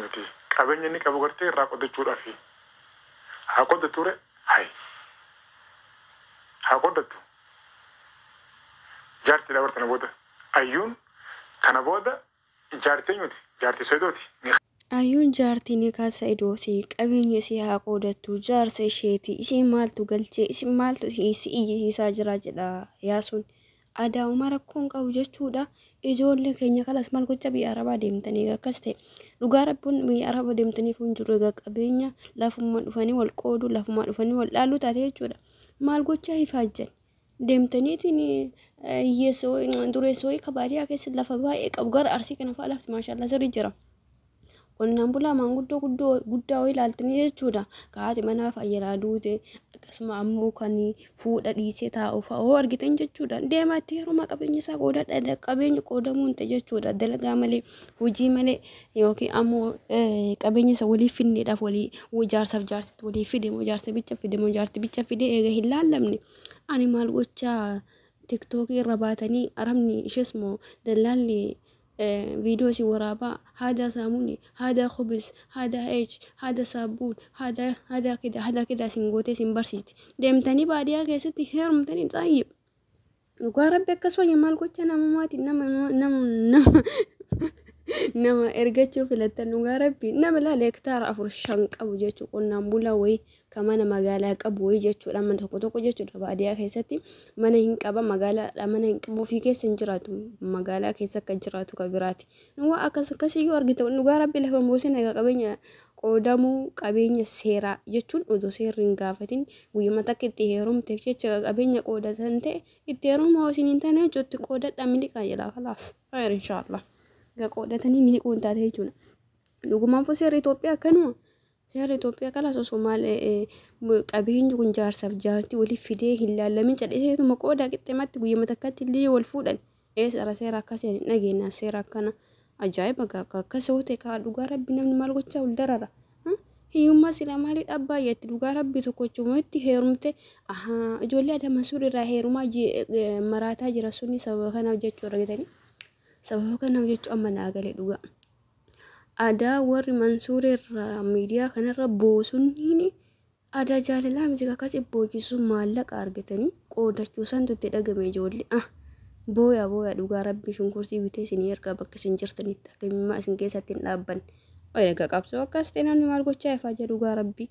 Miti qabeenya inni qabu gartee irraa qodachuudhaafi haa qodatture, hay haa qodattu. Jaartiidha bar tana booda ayyuun, tana booda jaartii eenyuti? Jaartii Sa'idooti ni. Ayyuun jaartii nikaa Sa'idooti, qabeenya isii haa qoodattu, jaarsa isheeti, isiin maaltu galchee, isin maaltu si iyyisiisaa jira jedha Yaasuun. Adaa'uma rakkoon qabu jechuudha. Ijoollee keenya kalas maal gocha biyya Arabaa deemtanii egaa akkas ta'e. Dhugaa rabbiin biyya Arabaa deemtaniif hin jiru egaa qabeenya lafuma dhufanii wal qoodu, lafuma dhufanii wal dhaaluu taate jechuudha. Maal gochaa ifaajjan? Deemtaniitiin hiyyeessa wayii dureessa wayii ka baadiyyaa keessa lafa baay'ee qabu, gara Arsii kana fa'aa lafti maashaallah sirrii jira. Qonnaan bulaa maanguddoo guddoo guddaa wayii ilaaltanii jechuudha. Ka haati manaa fayyaraa duute, akkasuma ammoo kan fuudha dhiisee taa'u fa'aa hoo argitan jechuudha. Deemaa itti heerumaa, qabeenya isaa qoodadha. Qabeenya qoodamuu hin ta'e jechuudha. Dalagaa malee, hojii malee, yookiin ammoo qabeenya isa walii finneedhaaf walii jaarsaaf jaarsitti walii fide moo jaarsa bicha fide moo jaarti bicha fide eega hin laallamne. Ani maal gochaa TikTokii irra baatanii arabni ishees moo dallaalli viidiyoo si waraabaa, haada saamuuni, haada khubis, haada h, haada saabuun, haada haada kida haada kida isin gootee isin barsiisti. Deemtanii baadiyyaa keessatti heerumtanii xaayyib. Dhugaa rabbi akkas wayya. Maal gocha namummaati nama nama nama nama ergachuu filattan? Dhugaa rabbi nama laala hektaara 4 5 qabu jechuu, qonnaan bulaa wayii ka mana magaalaa qabu wayii jechuudha. Mana tokko tokko jechuudha, baadiyyaa keessatti mana hin qaba, magaalaadha mana hin qabu, ofii keessa hin jiraatu, magaalaa keessa akka jiraatu ka biraati. Waa akkas akkasiyyuu argite, dhugaa rabbi lafa hin buusin. Egaa qabeenya qoodamuu, qabeenya seeraa jechuun odoo seerri hin gaafatin guyyuma takka itti heerumteef jecha qabeenya qoodatan ta'e, itti heeruma isin hin taane jechuutti qoodadhaa miliqaa jedha. Kalaas khayr inshaallah. Egaa qoodatanii miliquu hin taate jechuudha. Dhugumaan seerri Itoophiyaa akkanuma. Seerri Itoophiyaa kalaas osoo maal qabeenyi kun jaarsaaf jaartii waliif fidee hin laallamin calliseetuma qoodaa qixxeematti guyyuma takkatti illee wal fuudhan. Eessa seera akkasii hin dhageenyaan seera akkana ajaa'iba akkas yoo ta'e kaa dhugaa rabbi namni maal gochaa wal darara. Hiyyummaa sila maalii dhabbaa jetti? Dhugaa rabbi tokkochuma itti heerumte, ahaa, ijoollee Adama Suur irraa heerumaa maraataa jira suni sababa kanaaf jechuu argatanii. Sababa kanaaf jechuu amma naa galee dhugaa. Aadaa warri Mansuur irraa miidiyaa kanarra boosunniin aadaa jaalalaa miti, akkas boochisu maallaqa argatanii qoodachuu santu itti dhagame ijoollee. Ah, booya booya, dhugaa rabbi shunkurtii bitee isinii ergaa bakka isin jirtanitti akka himmaa isin keessatti hin dhaabbanne. Eega qabsoo akkas ta'e namni maal gochaa ifaa jedhu? Dhugaa rabbi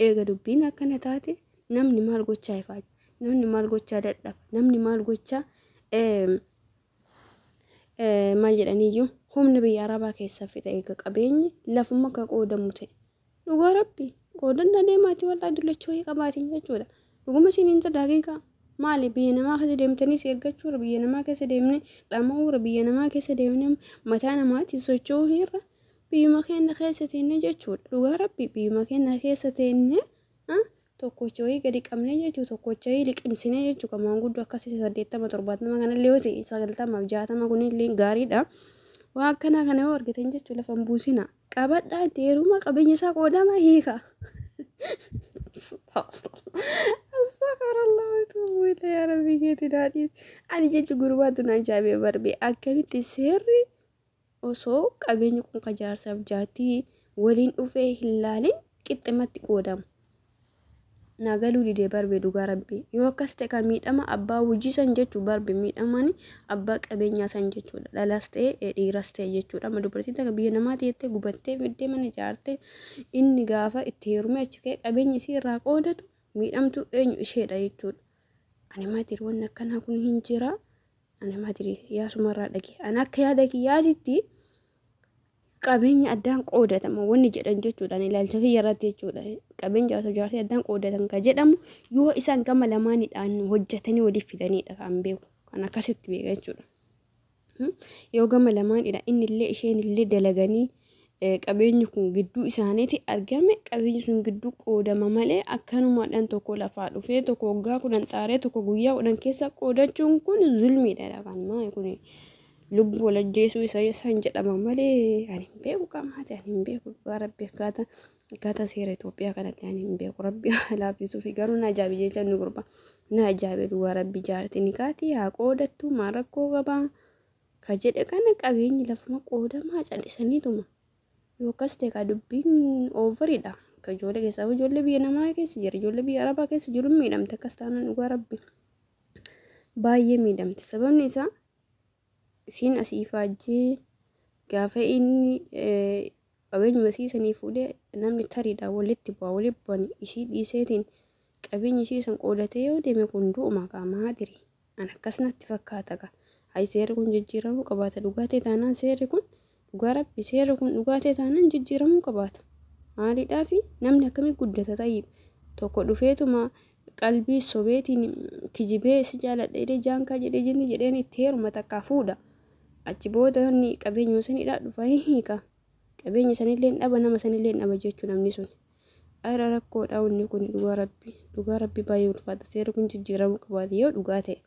eega dubbiin akkana taate namni maal gochaa ifaa, namni maal gochaa dadhaba, namni maal gochaa maal jedhaniyyuu humna biyya arabaa keessaa fixa eega qabeenyi lafuma akka qoodamu ta'e. Dhugaa rabbi qoodanna deemaati wallaahi dullachuu wayii qabaatiin jechuudha. Dhuguma isin hin jedha haqiiqaa. Maali biyya namaa keessa deemtanii si ergachuudha, biyya namaa keessa deemnee dhama'uudha, biyya namaa keessa deemnee mataa namaatiin socho'uu irra biyyuma keenya keessa teennee jechuudha. Dhugaa rabbi biyyuma keenya keessa teennee tokkocha wayii gadi qabnee jechuudha, tokkocha wayii liqimsinee jechuudha. Maanguddoo akkasii 80 70 kanallee yoo ta'e 90 fi 60 kunillee gaariidha. Waan akkanaa kana yoo argitan jechuudha lafa hin buusina. Qabadhaa itti heeruma, qabeenya isaa qoodama hiika. Astaghfirullah wa atuubu ilayhi, yaa rabbi keetii daadhii. Ani jechi gurbaatu na ajaa'ibee barbe, akkamitti seerri osoo qabeenyi kun ka jaarsaaf jaartii waliin dhufee hin laalin qixximatti qoodama? Naa galuu didee barbe dhugaa rabbi. Yoo akkas ta'e kan miidhama abbaa hojii san jechuu barbe, miidhamani abbaa qabeenyaa san jechuudha. Dhalaas ta'e dhiiras ta'e jechuudha. Amma dubartiin takka biyya namaa teettee gubattee fiddee mana ijaartee, inni gaafa itti heerumee achi ka'ee qabeenya isii irraa qoodatu, miidhamtu eenyu? Isheedha jechuudha. Ani maatiri wanni akkanaa kun hin jira. Ani maatiri yaasumarraa dhage. Ani akka yaada kiyyaatitti qabeenya addaan qoodatama wanni jedhan jechuudha ilaalcha kiyya irratti jechuudha. Qabeenya jaarsa jaartii addaan qoodatan kan jedhamu yoo isaan gama lamaanidhaan hojjetanii waliif fidanidha kan beeku. Kan akkasitti beeka jechuudha. Yoo gama lamaanidha inni illee isheen illee dalaganii qabeenyi kun gidduu isaaniitti argame, qabeenyi sun gidduu qoodama malee akkanumaadhaan tokko lafaa dhufee, tokko waggaa 10 xaaree, tokko guyyaa 10 keessa qoodachuun kun zulmiidha. Kan maa kun lubbuu wal ajjeesuu isa san jedhama malee ani hin beeku qamaate, ani hin beeku dhugaa rabbi akkaataa seera Itoophiyaa kanatti ani hin beeku. Rabbi laaffisuu fi garuu na ajaa'ibe jecha inni gurba na ajaa'ibe dhugaa rabbi. Jaartiin kaatii haa qoodattu, maal rakkoo qabaa ka jedhe kana? Qabeenyi lafuma qoodamaa callisaniituma. Yoo akkas ta'e kaa dubbiin overiidha. Akka ijoollee keessaa ijoollee biyya namaa keessa jira, ijoollee biyya arabaa keessa jiru miidhamte akkas taanaan dhugaa rabbi. Baay'ee miidhamte. Sababni isaa isiin asii ifaajjee gaafa inni qabeenyuma isii sanii fuudhee namni tariidhaan walitti bu'a, walitti bu'an isii dhiiseetiin qabeenya isii san qoodatee yoo deeme kun du'uma qaamaa diri. An akkas natti fakkaata gaa. Hayi, seerri kun jijjiiramuu qabaata dhugaa ta'e taanaan, seerri kun dhugaa rabbi, seerri kun dhugaa ta'e taanaan jijjiiramuu qabaata. Maaliidhaa fi namni akkamii guddata ta'ii tokko dhufeetuma qalbii sobeetiin kijibee si jaaladha jedhee jaankaa jedhee jinni jedheen itti heeruma, takkaa fuudha. Achi booda inni qabeenyuma sanidhaa dhufa hin hiika. Qabeenya sanillee dhaba, nama sanillee dhaba jechuu namni sun. Ara rakkoodha wanni kun, dhugaa rabbi, dhugaa rabbi baay'ee ulfaata, seerri kun jijjiiramuu qabaata yoo dhugaa ta'e.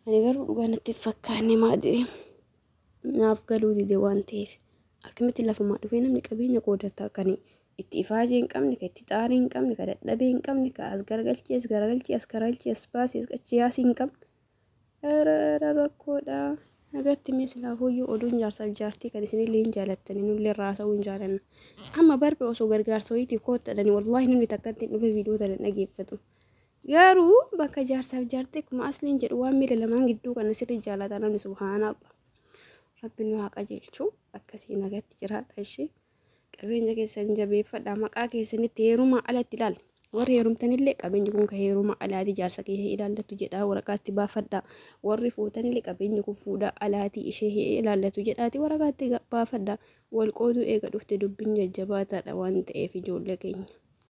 Ani garuu dhugaa natti fakkaanne, maadii naaf galuu dide waan ta'eef, akkamitti lafumaa dhufee namni qabeenya qoodataa kan itti ifaajee hin qabne, kan itti xaarii hin qabne, kan dadhabee hin qabne, kan as garagalchee as garagalchee as garagalchee as baasee as qachiyaasii hin qabne. Ara rakkoodha. Nagatti mee silaafuyyuu oduun jaarsaaf jaartii kan isinillee hin jaalattani, nullee raasa'uu hin jaalanna. Amma barbe osoo gargaarsa wayiitiif koottadhani, wallaahi namni takka ittiin dhufe viidiyoo tana dhageeffatu. Garuu bakka jaarsaaf jaartii akkuma asliin jedhu waan miila lamaan gidduu kana sirri jaalata namni, subhaanallah. Rabbi nu haa qajeelchu, akkasii nagatti jiraadha ishee. Qabeenya keessan jabeeffadha, maqaa keessanitti heerumaa alatti ilaala. Warri heerumtanillee qabeenyi kun kan heeruma alaati jaarsa kee ilaallatu jedhaa waraqaatti baafadha. Warri fuutanillee qabeenyi kun fuudha alaatii ishee ilaallatu jedhaati waraqaatti baafadha. Wal qooduu eega dhufte dubbiin jajjabaataadha waan ta'eef ijoollee keenya.